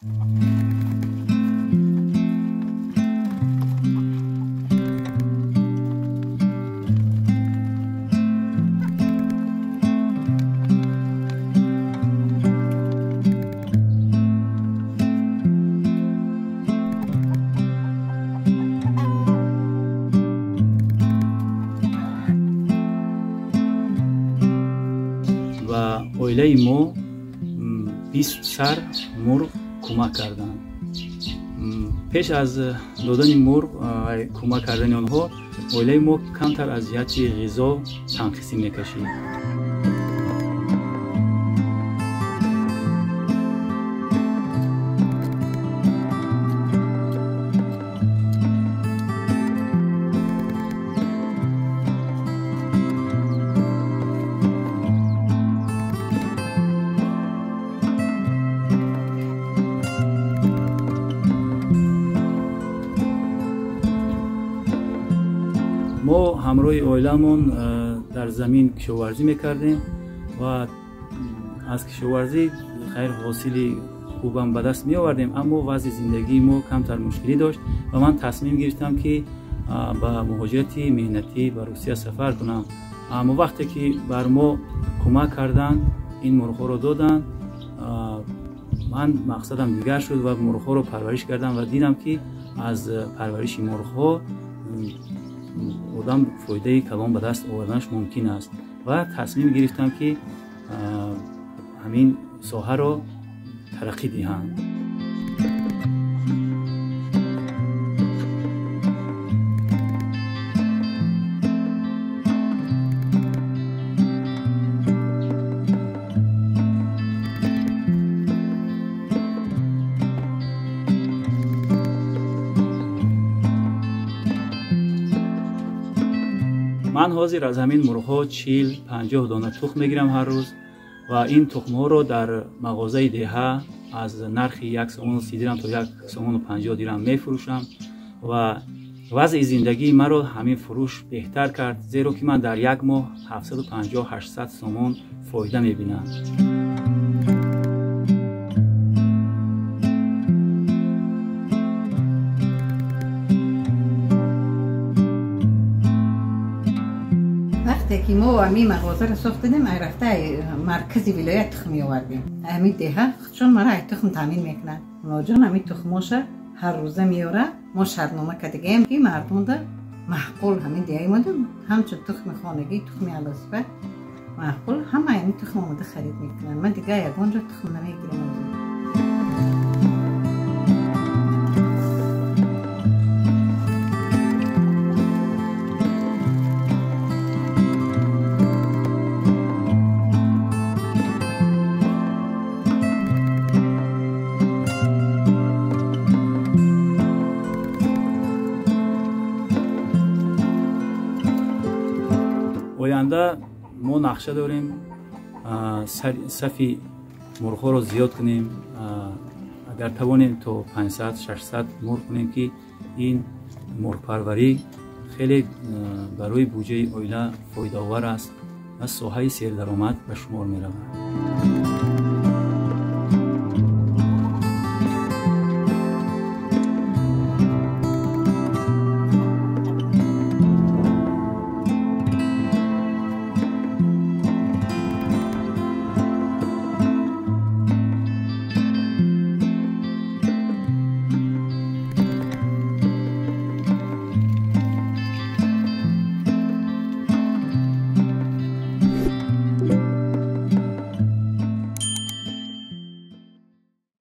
Ва оилаи мо 20 сар мурғ кӯмак карданд. Пеш аз додани мурғ, кӯмак кардани онҳо, оилаи мо камтар аз ҷиҳати ғизо танқисӣ мекашид. Мо ҳамроҳи оиламон дар замин кишоварзӣ мекардем ва аз кишоварзӣ хайр ҳосили хубам ба даст меовардем, аммо вазъи зиндагии мо камтар мушкилӣ дошт ва ман тасмим гирифтам, ки ба муҳоҷирати меҳнатӣ ба Русия сафар кунам. Аммо вақте ки бар мо кӯмак карданд, ин мурғҳоро доданд, ман мақсадам дигар шуд ва мурғҳоро парвариш кардам ва дидам, ки аз парвариши мурғҳо одам фоидаи калон ба даст оварданаш мумкин аст ва тасмим гирифтам, ки ҳамин соҳаро тараққӣ диҳам. Ман ҳозир аз ҳамин мурғҳо 40-50 дона тухм мегирам ҳар рӯз ва ин тухмҳоро дар мағозаи деҳа аз нархи 1 сомону 30 дирам то 1 сомону 50 дирам мефурӯшам ва вазъи зиндагии маро ҳамин фурӯш беҳтар кард, зеро ки ман дар як моҳ 750-800 сомон фоида мебинам. Вақте ки мо ҳамин мағозаро сохтадем, ай рафта маркази вилоят тухм меовардем. Ҳамин деҳа худшон мара ай тухм таъмин мекунад. Мулоҷон ҳамин тухмоша ҳар рӯза меёра. Мо шартнома кардагием, ки мардумда маъқул ҳамин деҳаи мода ҳамчун тухми хонагӣ, тухми алосифат маъқул, ҳама ҳамин тухм омода харид мекунанд. Ман дигар ягон ҷо тухм намегирам. Оянда мо нақша дорем сафи мурғҳоро зиёд кунем, агар тавонем то 500-600 мурғ кунем, ки ин мурғпарварӣ хеле барои буҷаи оила фоидаовар аст ва соҳаи сердаромад ба шумор меравад.